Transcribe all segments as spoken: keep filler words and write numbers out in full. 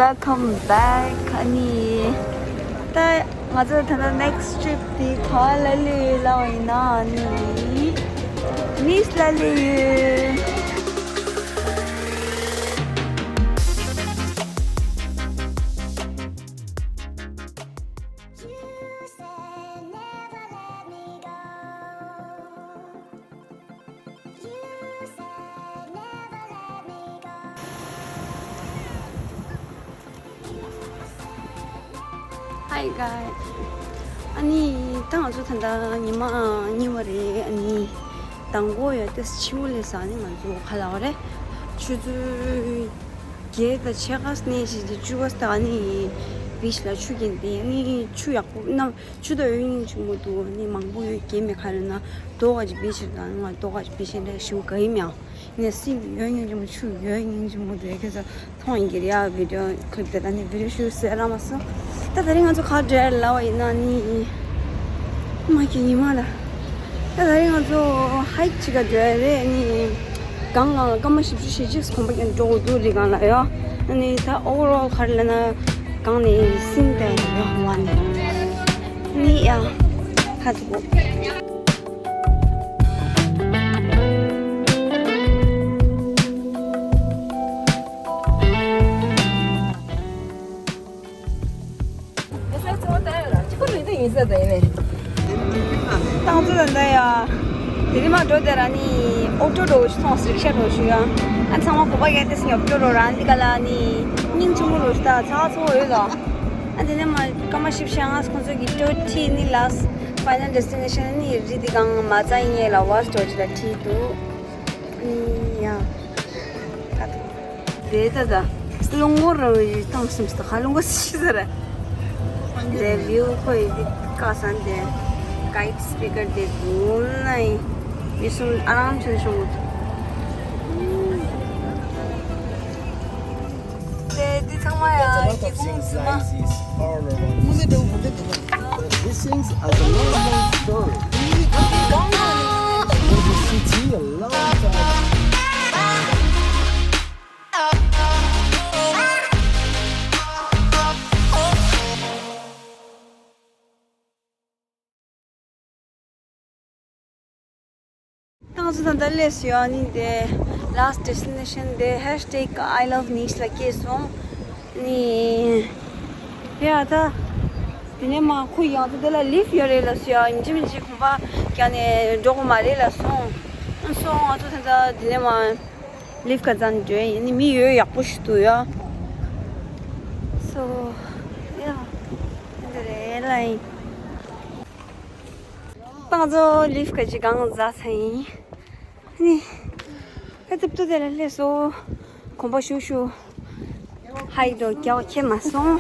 Welcome back. ཨ་ནི། ད་ང་ཚོ་ད་ལྟ་next trip དེ་ག་པར་སླེབས་ཡོད་ལབ་པ་ཡིན་ན། ཨ་ནི། Nice ལ་སླེབས་ཡོད། Hi guys. ཨ་ནི་ད་ང་ཚོ་ད་ལྟ་ཉི་མ་གཉིས་པ་རེད། ཨ་ནི་མདང་དགོང་ཡང་ཏོག་ཙམ་ཕྱི་པོ་སླེབས་སོང་། ཨ་ནི་ང་ཚོ་ག་ལབ་དགོས་རེད། ཆུ་ཚོད་བརྒྱད་དང་ཕྱེད་ཀ་ནས་བྱས་ཏེ་བཅུ་པ་ཙམ། ཨ་ནི་beach ལ་ཆུ་རྐྱལ་ཏེ། ཨ་ནི་ཆུ་ཡག་པོ་གནམ། ཆུ་དང་ཡོད་སྙིང་རྗེ་མོ་འདུག་ཨ་ནི་མང་པོ་ཡོད་རྒྱུ་མེད། ག་རེ་ན་རྡོ་ཁ་ཅིག་beach ལ། ང་རྡོ་ཁ་ཅིག་beach ལ་ཞེ་པོ་དགའ་གི་མེད། ཨ་ནི་སིང་ཡོད་སྙིང་རྗེ་མོ། ཆུ་ཡོད་སྙིང་རྗེ་མོ་འདུག་ཁྱེད་ཚོ་མཐོང་ཡིན་གྱི་རེད་ཡ། video clip དེ་ལ་ནི་video shoot བྱས་རག་མ་སོང་། ད་དེ་རིང་ང་ཚོ་ག་འགྲོ་ཡ་ལབ་པ་ཡིན་ན་ནི། མ་གི་ཉི་མ་ལ། ད་དེ་རིང་ང་ཚོ་hike ཅིག་ག་འགྲོ་ཡ་རེད། ནི་གངས་སྒང་ལ་སྐར་མ་བཞི་བཅུ་ཞེ་གཅིག་གོམ་པ་རྒྱག་འགྲོ་དགོས་འདུག་རི་སྒང་ལ་ཡ། ནི་ད་overall ག་རེ་ལབ་ན་གངས་ནས་སིང་དེ་ཡ་ཡོད་མ་ནི། ནི་ཡ་ཁ་ཐུག་ཏང་ཙུ་ད་ལྟ་ཡ། དེ་རིང་མ་འགྲོ་དེ་ར་ནི་ཨོ་ཊོ་འགྲོ་ཞུ་སོང་། རིག་ཤ་འགྲོ་ཞུ་ཡ། ཨ་ཚང་མ་གོ་པ་ཡ་ཏེ་སི་ཉོབ་འགྲོ་རོ་ར་འདི་ག་ལ་ནི་སྙིང་རྗེ་མོ་རོ་ཞུ། ད་ཚ་ཚོ་འོས་ལ། ཨ་དེ་ནས་མ་སྐར་མ་བཞི་བཅུ་ཞེ་ལྔ་ཁོང་ཚོ་གི་ཊོ་ཁྲིད་ནི་last final destination ནི་རི་དེ་གང་མ་རྩ་ཡིན་ཡ་ལ་བར་ཅོ་ཅི་ལ་ཁྲིད་འདུག་ཨ་ནི་ཡ། ད་དུང་། དེ་ད་ད། སློང་མོ་རང་ཡི་ཏང་སེམས་ད་ཁ་ལོང་ག་སི་ཟེར། དེ་བིའུ་ཁོ་ཡི་དེ་ཀ་སན་དེ། guide speaker དེ་དུང་ན་ཡི། མི་སུམ་ཨ་རམ་ཆེན་ཤོང་གོ། དེ་དེ་ཚང་མ་ཡ་གི་ཁུངས་སི་མ། མུ་ལེ་དོ་མུ་ལེ་དོ། This sings as a long story. With the city a long time. ཏང་ཙུ་ད་ལྟ་སླེབས་ཡོད། ཨ་ནི་དེ་last destination དེ་hashtag I love Nice ལ་སྐྱེས་སོང་། ནི་ཡ་ད་དེ་ནས་མ་ཁོ་ཡང་ད་དེ་ལ་lift ཡོད་རེད་ལབ་སོང་ཡ། ཡིན་གཅིག་མིན་གཅིག་ཁོམ་པ་རྒྱག་ནས་འགྲོ་དགོས་མ་རེད་ལབ་སོང་། སོང་ང་ཚོ་ད་ལྟ་དེ་ནས་མ་lift ག་ཙམ་འགྲོ་ཡིན། ནི་མི་ཡོད་ཡག་པོ་ཞིག་འདུག་ཡ། སོ་ཡ་འདི་རེད་ལ་ཡིན། ཏང་ཙུ་lift ག་ཅིག་གང་ཟ་ས་ཡིན། ནི། ཨེ་ཙི་པུ་ཏུ་དེ་ལ་སླེབས་སོ། གོམ་པ་ཤུ་ཤུ། hike འགྲོ་རྒྱག་ཁྱེད་མ་སོང་།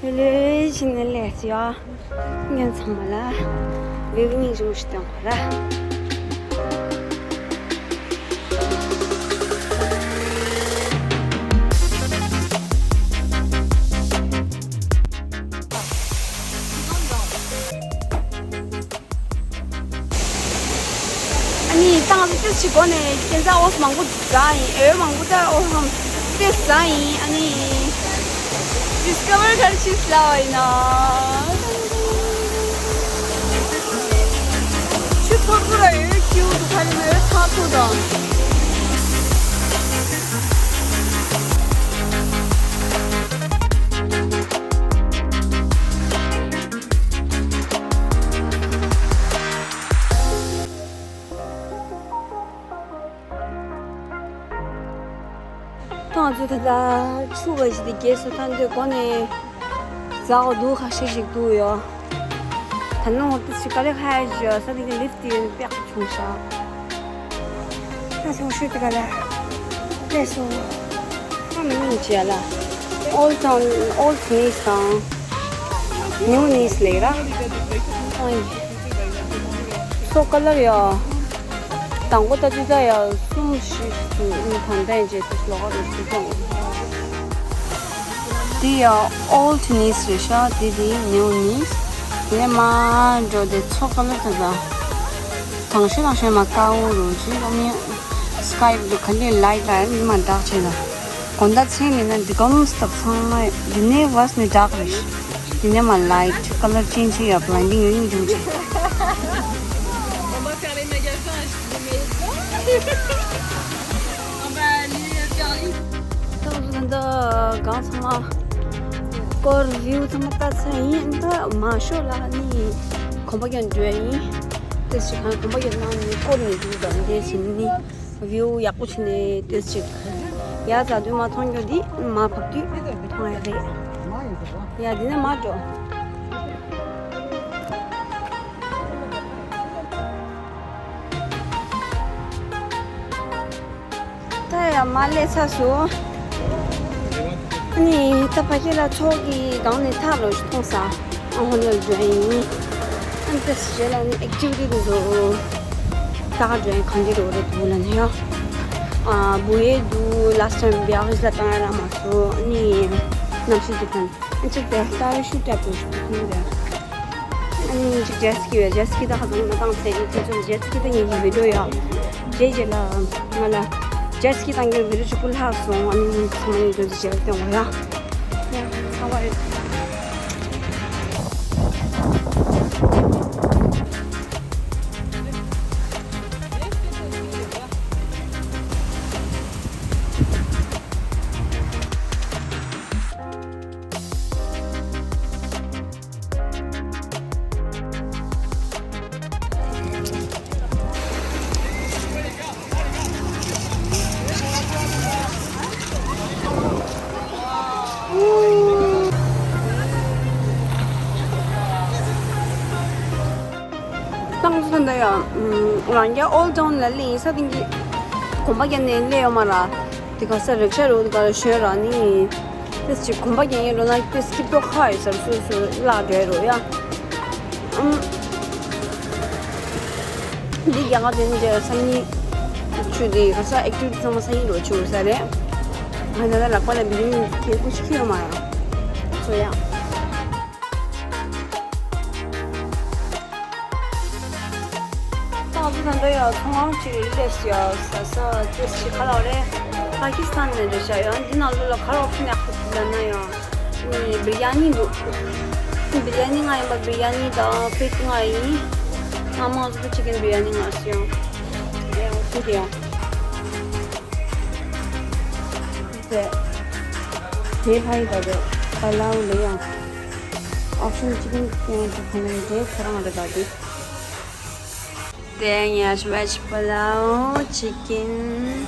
ལྷོད་ལྷོད་བྱས་ནས་སླེབས་ཡ། ཉོན་ཚང་མ་ལ། བེ་བི་སྙིང་རྗེ་མོ་ཞིག་སྟོན་གོ་ར། ཨ་ནི་ཏང་ཙུ་ཏོག་ཙམ་འགོར་ནས་ཁྱེད་ཚོ་འོ་མང་པོ་ཟ་ཡིན། འོ་མང་པོ་ད་འོ་ཧམ་ཏེ་ཟ་ཡིན། ཨ་ནི་discover ག་རེ་བྱས་ལབ་པ་ཡིན་ན། ཆུ་ཚོད་དགུ་ལ་འོ་ཁྱིའུ་འདུག་ཁ་ལི་ན་འོ་ཚ་ཚོད་དང་། ད་ང་ཚོ་ད་ལྟ་ཆུ་བ་ཞིག་དེ་རྒྱས་སུ་ཐོན་དུས་སྒོ་ནས་ཟ་འོ་འདུག་ཁ་ཤས་ཤིག་འདུག་ཡོད། ད་ནང་འོ་དེ་ཞིག་ག་ལེ་ཁ་ཡ་ཞོ་ས་དེ་གི་lift དེ་ཡོད་པེག་ཆུང་ཤག་ད་སོང་ཤོད་དེ་ག་ལ་ལས་སོང་། ཨ་མི་མིན་བྱས་ལ། Old Town, Old Nice དང་New Nice ལས་ར། ཨ་ཡི། So color ཡ། དང་པོ་ད་ཅི་ད་ཡ་གསུམ་བཞི་དུ་ནི་ཕན་ཐན་རྗེས་སུ་ལོག་རུ་སུ་ཀྱང་། འདི་ཡ་Old Nice རེད་ཤག་འདི་འདི་New Nice། ངས་མ་འགྲོ་དེ་ཚོ་color ད་ད། དང་ཤོས་དང་ཤོས་མ་ཀ་འུ་རུ་ཅི་ལོ་མི། Sky འདུག་ག་ལེ་light ལ་ནི་མ་འདག་ཆེ་ལ། དགོང་དག་མཚན་མེད་ན་འདི་གམ་སྟབས་ཚང་མ་འདི་ནས་བས་ནི་འདྲ་གི་རེད། འདི་ནས་མ་light color change བྱེད་ཡ་blending ཡོད་ནི་འདུག་ཅེས། On va faire les magasins, je dis, mais non. On va aller faire les ད་འདི་གང་ཚང་མ་སྐོར་view ཚང་མ་ལྟ་ཚར་ཡིན། ད་མ་ཤོ་ལ་ནི་གོམ་པ་རྒྱག་འགྲོ་ཡ་ཡིན། དེ་ཞིག་གང་གོམ་པ་རྒྱག་ནང་ནི་སྐོར་ནི་འདུག་ད་འདི་ཕྱིན་ནི། View ཡག་པོ་བྱས་ནས་ཏོག་ཙམ་ཅིག་ཡར་འཛེགས་དུས་མར་མཐོང་རྒྱུ་འདི་མར་བབས་དུས་མཐོང་ཡ་རེད། ཡ་འདི་ནས་མར་འགྲོ། ད་ཡ་མར་སླེབས་ཚར་སོང་། ཨ་ནི་ད་ཕ་གི་ལ་ཚོགས་ཀྱི་སྒང་ནས་ཐག་ལོ་ཞིག་མཐོང་ས། ཨ་ཧོ་ལ་འགྲོ་ཡིན། ཨ་ནི་ཏེ་རྗེས་ལ་ནི་activity འདུག་ད་ག་འགྲོ་ཡིན་གང་འདྲ་འགྲོ་རེད་འདུག་ལ་ནི་ཡ། ཨ་བུ་ཡེ་འདུག last time བི་ཡ་ཧི་ལ་བཏང་ཡ་རག་མ་སོང་། ཨ་ནི་གནམ་གཤིས་འདི་ཁོང་། ཨ་ཅིག་དེ་ལྟ་བའི་ཤུགས་རྒྱབ་དགོས་ཤུགས་ཐུང་དེ། ཨ་ནི་ཅིག་jet ski བས་jet ski ད་ཁ་ཚང་མ་བཏང་ཚེ་ཁྱེད་ཚོར་jet ski ད་ངེད་ཀྱི་video ཡ། རྗེས་རྗེས་ལ་ང་ལ་jet ski བཏང་གི་video གཅིག་པུ་ལྷག་སོང་། ཨ་ནི་ཚང་མ་ཡིན་དུས་jet ski བཏང་བ་ཡ། ཡ་ཚ་བ་རེད། ཏང་སོ་ད་ཡ། རང་རྒྱལ་Old Town ལ་སླེབས་ཡིན་ས། དེང་གི་གོམ་པ་བརྒྱབ་ནས་སླེབས་ཡོད་མ་ར། དེ་ག་ས་རིག་ཤ་རུ་དེ་ག་ལ་ཞོན་ར་ནི། ཏེ་ཅིག་གོམ་པ་རྒྱག་ཡིན་རོ་ན་ཏེ་སྐྱིད་པོ་ཁ་ཡོད་ས་རུ་སོ་སོ་བརླག་འགྲོ་ཡ་རོ་ཡ། ཨམ། འདི་རྒྱ་གར་དེ་འདྲ་སང་ཉིན་ཆུ་དེ་ག་ས་activity ཚང་མ་སང་ཉིན་རོ་ཆུ་ས་རེད། ང་ན་ལ་ལག་པ་ལ་building གི་ཀུ་ཤི་ཁྱི་ཡོད་མ་ར། སོ་ཡ། ཏང་ཙུ་ད་ལྟ་ཡ་ཚོང་ཁང་ཅིག་སླེབས་ཡ་ས་ས་ཏེ་ཞིག་ག་ལ་རེད། པ་ཀི་སི་ཐན་ནས་རེད་ཤག་ཡ་འདི་ནང་ལོགས་ལ་ག་རེ་option ཡག་པོ་འདུག་ལབ་ན་ཡ། ཨ་ནི་biryani འདུག biryani ང་ཡིན་པ་biryani དང་ཕིག་ང་ཡིན། ང་མང་ཆེ་chicken biryani ང་ཟེར་ཡང་ཡང་ཁུ་དེ་ཡང་དེ་དེ་ཕ་ཡི་ད་དེ་ཕ་ལའུ་ལེ་ཡང་option chicken ཡང་དེ་ཁོ་ནའི་དེ་ཁོ་རང་རེད་ད་དེ། དེ་ཡང་veg pulao chicken།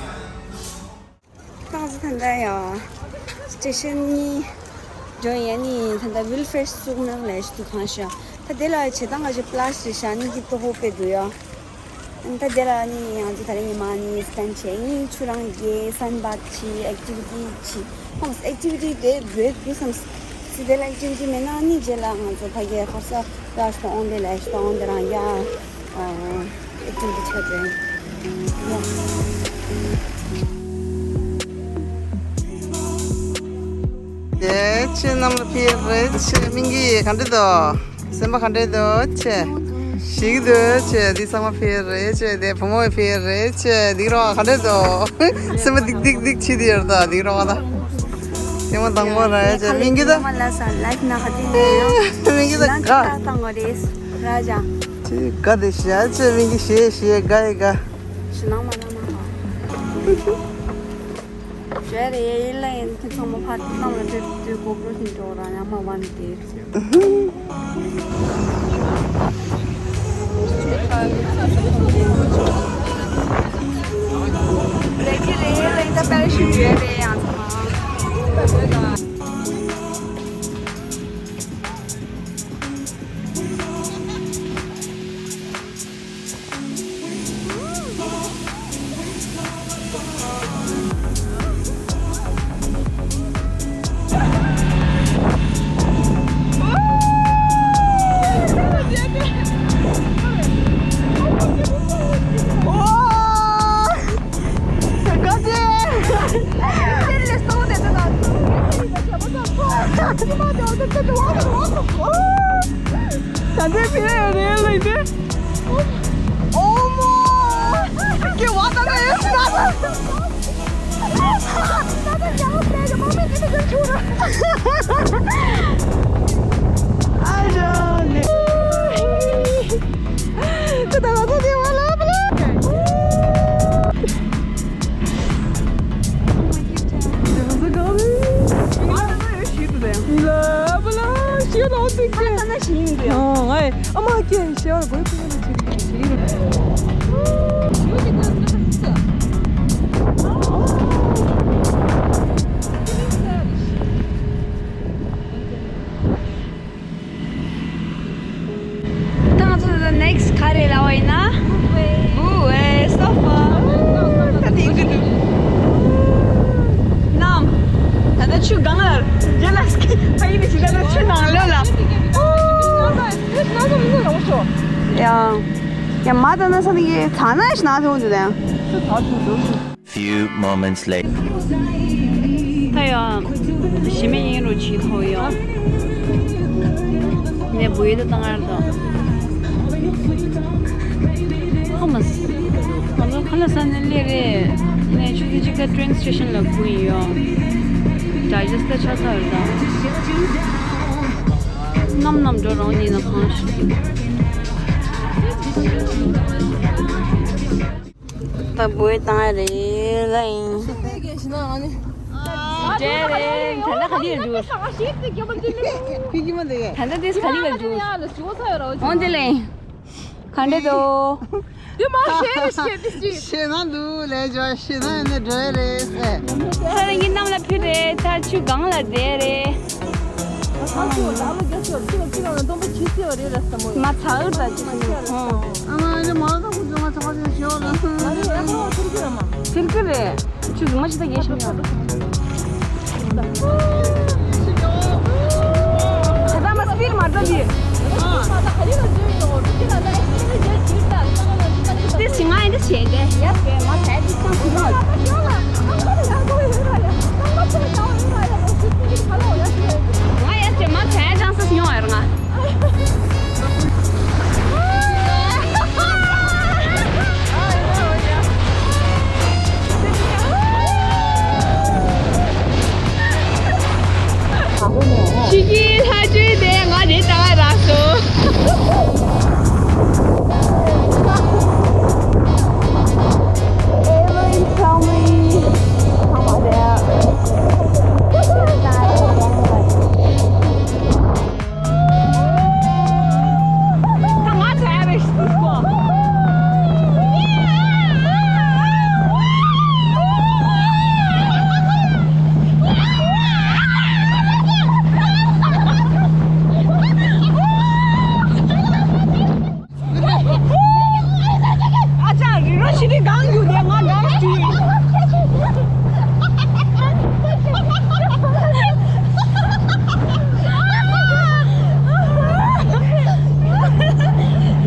ཏང་ཙུ་ད་ལྟ་ཡ་སི་ཊེ་ཤན་གཉིས་འགྲོ་ཡ་ནི་ད་ལྟ་Wilfred Souvenir ལས་ཞིག་འདུག་གང་ཤ། ད་དེ་ལ་བྱེད་སྟངས་ཀ་ཞིག་པ་ལ་སི་ཊིག་བཞག་ནི་གི་ཏོག་ཧོ་པེ་འདུག་ཡ། ད་དེ་ལ་ནི་ང་ཚོ་ད་རེས་ཉི་མ་གཉིས་སི་པེན་ཌི་བྱས་ཡིན། ཆུ་རང་བརྒྱབ་སན་བྷད་བྱས་ཨེག་ཊི་བི་ཊི་བྱས། ཧམ་ཨེག་ཊི་བི་ཊི་དེ་དགོས་དགོས་བསམ། སི་དེ་ལ་ཨེག་ཊི་བི་ཊི་མེད་ན་ནི་རྗེས་ལ་ང་ཚོ་ཕ་གིའི་ཁ་ས་ར་སྟོང་དེ་ལ་སྟོང་དེ་རང་ཡ། ཨེག་ཊི་བི་ཊི་ཆགས་འགྲོ་ཡིན། ཡ། ཡེ་ཆེ་རྣམས་ལ་ཕེབས་རེ་ཆེ། སྙིང་གི་ག་འདྲ་འདུག་སེམས་པ་ག་འདྲ་འདུག་ཆེ། ཞིག་འདུག་ཆེ། འདི་ཚང་མ་ཕེབས་རེ་ཆེ། དེ་བུ་མོ་ཕེབས་རེ་ཆེ། འདི་རོ་ག་འདྲ་འདུག་སེམས་པ་སྡིག་སྡིག་སྡིག་ཆེ་དེ་ཡོད་ད་འདི་རོ་ད། ཐེངས་མ་དང་པོ་རེད་ཆེ། སྙིང་གི་ད། ལ་ས་ལའིབ་ན་ཧ་ཏི་ནས་ཡོད། སྙིང་གི་ད་ན་ག་ཅི་ད་བཏང་བ་རེད་ར་ཇ། ཆེ་ག་དེ་ཤ་ཆེ། སྙིང་གི་ཤེ་ཤེ་ག་ཡི་ག་ཞི་ནང་མ་ན་མ་ཧ། ཞེས་རེ་ཡིན་ལ་ཡིན་དེ་ཚང་མ་ཕར་གཏམ་ལ་འདྲེ་དུས་གོ་པོ་ཞིག་འགྲོ་ར་ཡང་མ་བ་ནི་དེ། རེ་ཅི་རེ་ཡིན་ལ་ཡིན་ད་པེ་ར་ཤུ་ཡོད་རེད་ཡང་ཚང་མ། ད་ང་ཚོ་next ག་རེ་ལབ་པ་ཡིན་ན། Bhubaneswar། ད་དེ་གི་འདུག་ནམ། ད་ལྟ་ཆུ་སྒང་ལ་རྒྱ་ལ་སྐད་ཕ་ཡིན་ནི་ཞིག་ད་ལྟ་ཆུ་ནང་ལོགས་ལ། ཡ། ཡ་མ་ད་ན་ས་ནི་གི་ཐ་ན་ཤི་ན་ཐོང་འདུག་ད། Few moments later. ད་ཡང་ཞི་མི་ཡིན་རུ་ཆི་ཐོ་ཡོང་། ནས་བུ་ཡི་ད་ང་ར་ད། ཧོ་མ་སི། ང་ཚོ་ཁ་ལ་ས་ནས་སླེབས་རེད། ནས་ཆུ་ཚོད་གཅིག་ད་train station ལ་བུ་ཡིན་ཡོང་། Digest ད་ཆ་ཚ་རེད་ད། ནམ་ནམ་འགྲོ་རང་ཡིན་ན་གང་ཞིག་ད་བོད་བཏང་རེད་ལ་ཡིན། ད་ལྟ་ག་ལེར་འགྲོ། ད་ལྟ་དེས་ག་ལེར་འགྲོ། འོང་དེ་ལེ། ག་འདྲ་འདུག་ཞེད་ན་འདུག་ལས་ཇོ་ཞེད་ན་ཡིན་ན་འགྲོ་ཡ་རེད་ཟེར། ད་ལྟ་ངའི་གནམ་ལ་ཕེབས་རེད། ད་ཆུ་སྒང་ལ་བསྡད་རེད། མ་ཚ་འུར་ད་ཅི་ཞིག་ཨ་མ་ཨ་ནི་མ་ལ་ད་ཁུ་ཚོ་ང་ཚོ་ཁ་ཅིག་ཞེས་བ་ལ། ཨ་ལེ་ཨ་ཁོ་ཚིར་ཁུ་རེད་མ། ཚིར་ཁུ་རེད། ཆུ་ཟི་མ་ཅི་ད་རྒྱས་ཤིང་ཡོད། ད་ད་མ་སྤིར་མ་ད་དི། དེ་ཞིག་ང་ཡིན་དེ་བྱས་ཏེ། ཡ་ཟེར་མ་ཟེར་དེ་ཅང་ཁུ་མ། ང་ཡ་ཟེར་མ་ཟེར་ཅང་སེ་མྱོང་ཡར་ང་། ཕྱི་རྒྱལ་ལྷ་ཆོས་དེ་ང་དེ་ལྟ་བ་རག་སོང་། ཨ་ཅག་རི་རོ་ཤི་རི་གང་ཡོད་དེ་ང་གང་ཞུ་ཡིན།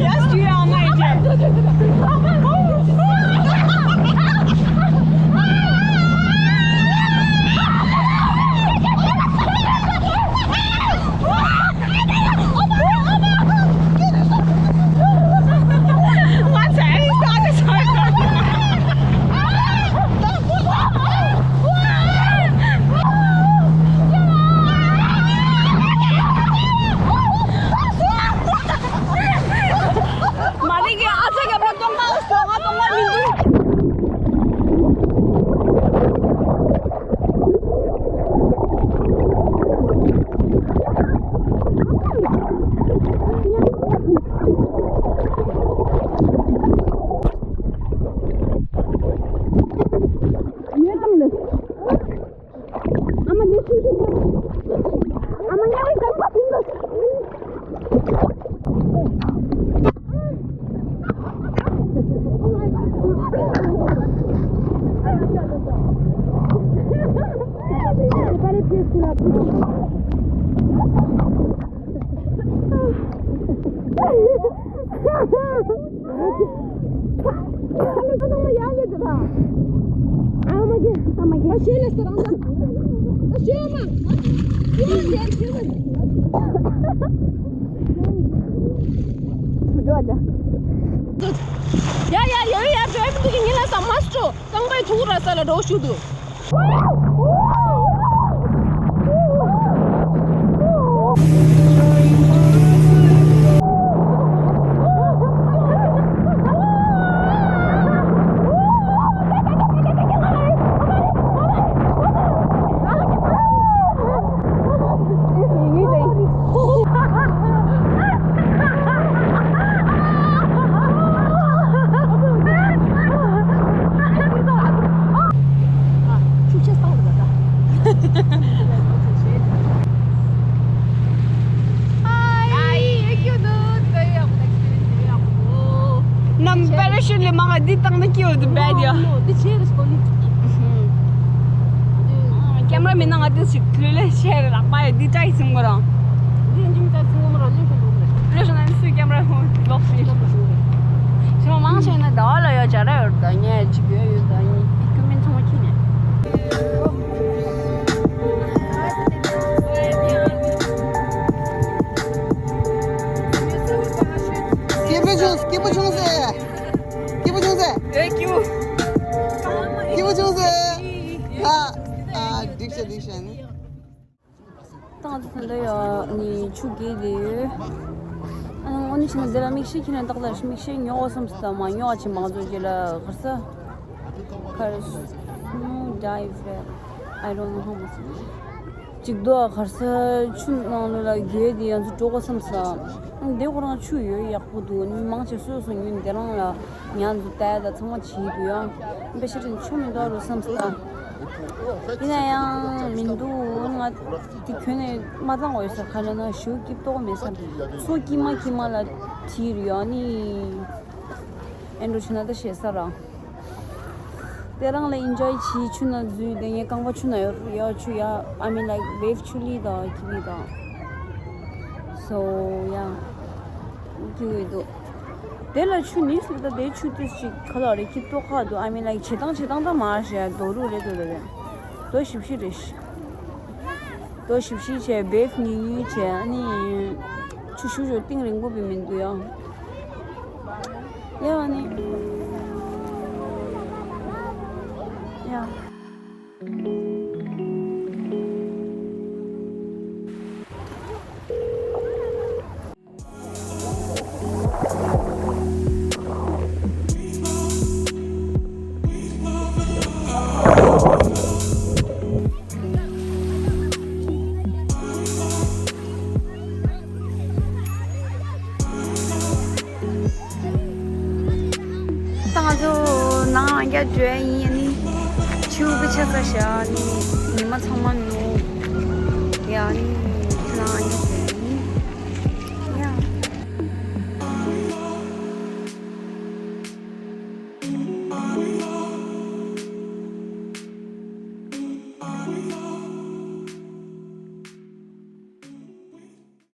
ཡ་ཞུ་ཡ་ང་ཡིན་ཅེ། མ་རིག་གི་ཨ་ཅག་རྒྱབ་ལ་གཏོང་མ་སོང་ང་གཏོང་མ་མི་འདུག་ཡ་ཡ་ཡ་ཡ་འགྲོ་ཡ་མི་འདུག་ཉིན་ལ་ས་མ་སྤྲོ། རྐང་པའི་ཐུག་ར་ས་ལ་འགྲོ་ཞུ་འདུག་ནམ་པེ་རེ་ཤུ་ལི་མ་ག་འདི་བཏང་ན་སྐྱིད་འོ་དུ་བེད་ཡ། འདི་ཆེ་རེ་སྐོ་ནི། ཀེམ་ར་མི་ནང་ང་དེ་ཞིག་ལུས་ལས་ཤེར་ལག་པ་ཡ་འདི་ཏྲའི་སིང་གོ་རང་། འདི་འཇིམ་ཏྲའི་སིང་གོ་མ་རང་ལུས་ཤོར་འགྲོ་གི་རེད། ལུས་ཤོར་ན་སུས་ཀེམ་ར་ཧོ་ལོག་སི་ཤོར་འགྲོ་གི་རེད། ཞོ་མང་ཆེ་ན་ཟླ་བ་ལ་ཡོད་ཇ་ར་ཡོད་ད་ངས་ཅིག་ཡོད་ཡོད་ད་ཡིན་ཨི་ཀུ་མེན་ཚང་མ་ཁྱི་ནས། སྐྱིད་པོ་བྱུང་སྐྱིད་པོ་བྱུང་ཟེ། སྐྱིད་པོ་བྱུང་ཟེ། ཨེ་སྐྱིད་པོ། སྐྱིད་པོ་བྱུང་ཟེ། ཨ་ཨ་འགྲིག་ཤག་འགྲིག་ཤག་ནི། ཏང་ཙི་ད་ཡོད་ནི་ཆུ་རྒྱས་དེ་ཡོད། ཨ་ནི་དངོས་གནས་བྱས་ན་འདི་ལ་མིག་ཤེལ་ཁྱེར་ནས་ཏག་ཏག་མིག་ཤེལ་ཉོ་བསམ་སི་ད་མ་ཉོ་བ་ཆེ་མང་ཚོ་རྒྱུ་ལ་གར་ས་གར་སུ་ཌའི་ཝེ་I don't know how much. ཅིག་རྡོ་གར་ས་ཆུ་ནང་ལོགས་ལ་རྒྱུ་དེ་ཡང་ཚུར་འགྲོ་དགོས་བསམ་ས། འདི་ཁོ་རང་ཆུ་ཡོད་ཡག་པོ་འདུག་མི་མང་ཆེ་སོས་སོ་ཉུན་དེ་རང་ལ་ཉ་འཛུ་ལྟ་ད་ཚང་མ་བྱེད་འདུག་ཡང་དཔེ་ཤ་ཁྲིན་ཆུ་མི་འདུག་རུ་བསམ་ས། ཡིན་ན་ཡང་མི་འདུག་ང་དེ་ཁྱོན་ནས་མ་བཏང་འོས་ས་ག་ལ་ན་ཞུ་སྐྱིད་ཏོག་མེད་ས། སོ་སྐྱིད་མ་སྐྱིད་མ་ལ་ཁྲིད་རུ་ཡང་ནི་ཨེ་འགྲོ་ཆུ་ན་ད་ཤེས་ས་རང་། དེ་རང་ལ་ཨིན་ཇོའི་བྱེད་ཆུ་ན་འཛུལ་དེ་ངའི་རྐང་པ་ཆུ་ན་ཡོད་ཡོད་ཆུ་ཡ་I mean like wave ཆུ་ལི་དང་ཁི་ལི་དང་། So yeah སྐྱིད་འོས་འདུག་དེ་ལ་ཆུ་ནི་སུ་ད་དེ་ཆུ་དུས་ཅིག་ཁ་ལ་རེ་ཁྱི་ཏོག་ཁ་འདུག I mean like བྱེད་སྟངས་བྱེད་སྟངས་ད་མ་ཤེས་རྡོ་རུ་རེད་འདུག་ད་དེ་རྡོ་ཞིབ་ཤི་རེད་ཤི། རྡོ་ཞིབ་ཤི་བྱས་བེབ་ཉུང་ཉུང་བྱས་ཨ་ནི་ཆུ་ཤུ་ཤུ་གཏིང་རིང་པོ་བི་མི་འདུག་ཡ། ཡ་ཨ་ནི་ཡ། ད་ང་ཚོ་ནང་ལ་རྒྱ་འགྲོ་ཡ་ཡིན། ཨ་ནི་ཆུ་གི་ཆ་ཚ་ཤ་ཨ་ནི་ཉི་མ་ཚང་མ་ནུབ་ཡ། ཨ་ནི་ཁྱོད་རང་ཨ་ནི་